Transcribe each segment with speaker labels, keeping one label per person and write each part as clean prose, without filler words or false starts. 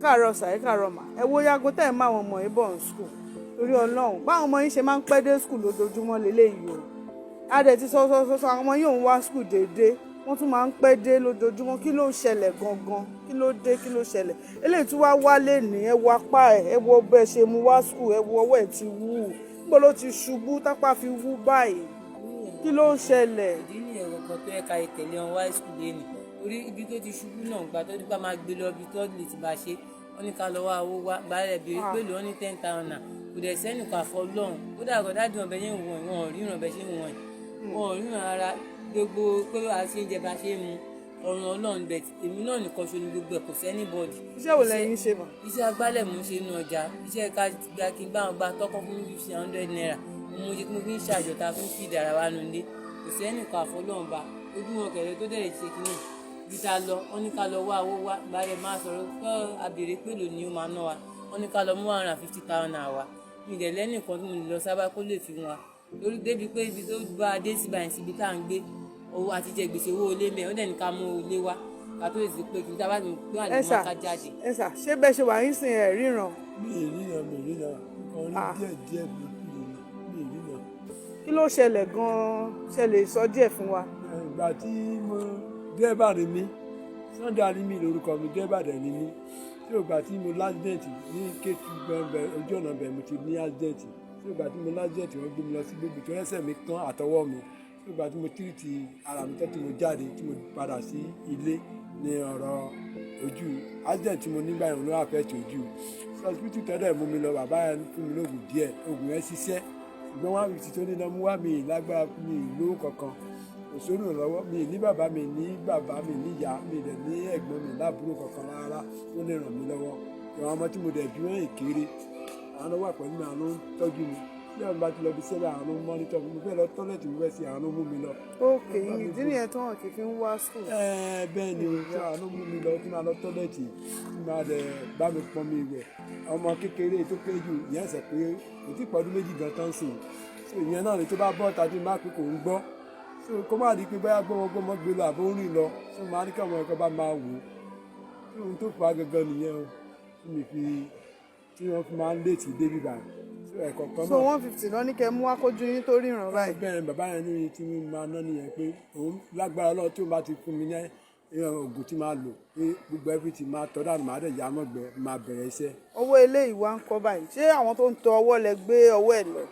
Speaker 1: Káàárọ̀ sir, ẹ káàárọ̀ ma. Ẹ wo yago tẹ́ ẹ̀ máa àwọn ọmọ yìí bọ̀ ní school. Torí Ọlọ́run, báwọn ọmọ yín ṣe máa ń pẹ́ dé school lójoojúmọ́ leléyìí o. A dẹ̀ ti sọ sọ sọ sọ, àwọn ọmọ yìí ò ń wá school déédéé, wọ́n tún máa ń pẹ́ dé lójoojúmọ́. Kí ló ń ṣẹlẹ̀ gangan? Kí ló dé? Kí ló ṣẹlẹ̀? Eléyìí tí wàá wálé ní, ẹ wo apá ẹ, ẹ wo bẹ́ẹ̀ ṣe mú wá school, ẹ wo ọwọ́ ẹ̀ ti wú. Níbo ló ti ṣubú tápá fi wú báyìí? Kí ló ń ṣẹlẹ̀?
Speaker 2: Ìdí nìyẹn gangan tó yẹ ká tẹ̀lé wọn wá school lẹ́nu, torí ibi tó ti ṣubú náà, gbà tó dípá máa gbé lọ ibi tó lè ti bá ṣe, wọ́n ní ká lọ wá owó wá gbálẹ̀ béèrè pé lòun ní 10,000. Kò dẹ̀ sẹ́nìkan àfọ lọ́hùn. Kódà kó dájú wọn bẹ́ẹ̀ ṣe ń wọ̀n, wọn ò ríran bẹ́ẹ̀ ṣe ń wọ̀n, wọn ò ríran rárá. Gbogbo pé a ṣe ń jẹ bá ṣe ń mu, ọ̀run Ọlọ́run bẹ̀. Èmi náà nìkan ṣo ni gbogbo ẹ̀, kò sí anybody.
Speaker 1: Iṣẹ́ wo lẹ́yìn ṣe mọ̀?
Speaker 2: Iṣẹ́ agbálẹ̀ mò ń ṣe nínú ọjà. Iṣẹ́ ká gba kí n bá wọn gba tọ́kọ́ fún mi, 50, 100 naira mo ṣe tí mo fi ń ṣàjọ ta fún fìdí ara wa nulẹ̀. Kò sí ẹnìkan àfọlọ́run bá ojú wọn kẹrẹ tó dẹ̀ ṣe kínní. Bí ta lọ, wọ́n ní ká lọ wá owó wá gbálẹ̀ máa sọ̀rọ̀ pé abèrè pé lò ní ó máa ná wa. Wọ́n ní ká lọ mú 150,000 naira wá. Mi dẹ̀ lẹ́nìkan tí mo lè lọ sábà kó lè fi wọn, torí débi pé ibi tó bá a dé síbà yẹn, síbi tá à ń gbé, owó àti jẹ gbèsè owó ilé mẹ́. Ó dẹ̀ ní ká mú ilé wá ká tó lè sí pé kí n tábà ní pé àlè
Speaker 1: Ẹ
Speaker 2: mọ́
Speaker 1: sà,
Speaker 2: ká jáde.
Speaker 1: Ẹ sà, ṣé bẹ́ẹ̀ ṣe wà yín sìn, ẹ̀ ríran?
Speaker 3: Mi ì ríran, mi ì ríran nǹkan rí.
Speaker 1: Ah.
Speaker 3: Díẹ̀ díẹ̀ burúkú ni, mi ì ríran.
Speaker 1: Kí ló ṣẹlẹ̀ gan-an? Ṣe lè sọ díẹ̀ fún wa?
Speaker 3: Ìgbà tí mo, dírẹ́bà ni mí, Sunday Alimi lórúkọ mi, dírẹ́bà dẹ̀ ni mí. Tí ògbà tí mo l'accident ní Kétu gbọ̀ngbẹ̀, ojú ọ̀nà bẹ̀ mo ti ní accident. Tí ògbà tí mo l'accident, wọ́n gbé mi lọ sí gbogbo tó rẹ́sẹ̀ mi kán àtọwọ́ mi. Tí ògbà tí mo treat ara mi tán, tí mo jáde, tí mo padà sí ilé, ní ọ̀rọ̀ ojú accident tí mo nígbà yẹn ló affect ojú. Hospital tẹ́lẹ̀ mú mi lọ, bàbá yẹn fún mi lóògùn díẹ̀, oògùn yẹn ṣiṣẹ́, ṣùgbọ́n 150 tó ní lọ mú wá, mi lágbára, mi lówó kankan, kò sórí ìrànlọ́wọ́. Mi ní bàbá, mi ní bàbá, mi ní ìyá, mi dẹ̀ ní ẹ̀gbọ́n, mi láàbúrò kankan rárá tó lè ràn mí lọ́wọ́. Àwọn ọmọ tí mo dẹ̀ bí wọ́n èkéré, àwọn ló wà pẹ̀lú mi, àwọn ló ń tọ́jú mi. Tí àwọn bá ti lọ bí sẹ́lẹ̀, àwọn ló ń monitor mi. Mo fẹ́ lọ toilet, mo fẹ́ sí, àwọn ló mú mi lọ.
Speaker 1: Ok, ìdí nìyẹn tí wọn kì í fi ń wá school.
Speaker 3: Ẹ bẹ́ẹ̀ ni o, tí àwọn ló mú mi lọ, tí máa lọ toilet, tí máa dẹ̀ bá mi pọn mi wẹ̀. Ọmọ kékeré tó kéré jù, ìyẹn ẹsẹ̀ pé kò tí pọ̀dún 2 gan tán sìn. So ìyẹn náà ni tó bá bọ́ tàbí má pé kò ń gbọ́, so kó má di pé bóyá gbọ́mọgbọ́mọ gbé lọ àbó ń rìn lọ, so máa ní kí ọmọ ẹ̀kọ́ bá máa wò ó. Tí ohun tó fà á gangan nìyẹn o, tí mi fi tí wọ́n fi máa ń late débi báyìí. So ẹ̀kọ̀ọ̀kan
Speaker 1: So 150 náà ní kẹ́ mú wá kójú yín tó ríran báyìí?
Speaker 3: Bẹ́ẹ̀ ni, bàbá yẹn ní tí mo máa ná nìyẹn, pé òun lágbára Ọlọ́run, tí òun bá ti fún mi ní oògùn tí máa lò, pé gbogbo everything máa tọ́ dànù, máa dẹ̀ yá mọ́gbẹ́, máa bẹ̀rẹ̀ iṣẹ́.
Speaker 1: Owó eléyìí wá ń kọ́ báyìí? Ṣé àwọn tó ń tọ ọwọ́ lẹ gbé ọwọ́ ẹ̀ lọ?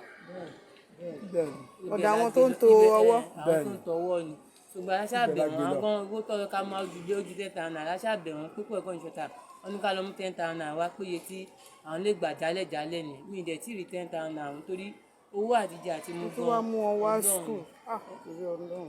Speaker 3: Bẹ́ẹ̀ ni.
Speaker 1: Ọ̀dọ̀ àwọn tó ń to ọwọ́.
Speaker 2: Àwọn tó ń tọ ọwọ́ ni, ṣùgbọ́n aláṣàbẹ̀
Speaker 3: Ibẹ̀ la
Speaker 2: wọn
Speaker 3: gbé lọ.
Speaker 2: Àwọn owó tọ́lọ́ ká máa ju bí ojú 10,000. Aláṣàbẹ̀ wọn pípọ̀ ẹ̀kọ́ ìṣọ̀tà, wọn ní ká lọ mú 10,000 wá, péye tí àwọn lè gbà jálẹ̀ jálẹ̀ ni. Mi ì dẹ̀ tí ì rí 10,000 àwọn, torí owó àtijọ́ àti mú
Speaker 1: Tó
Speaker 2: gan.
Speaker 1: wá mú wọn wá
Speaker 2: Ọlọ́run.
Speaker 1: school, ah, torí Ọlọ́run.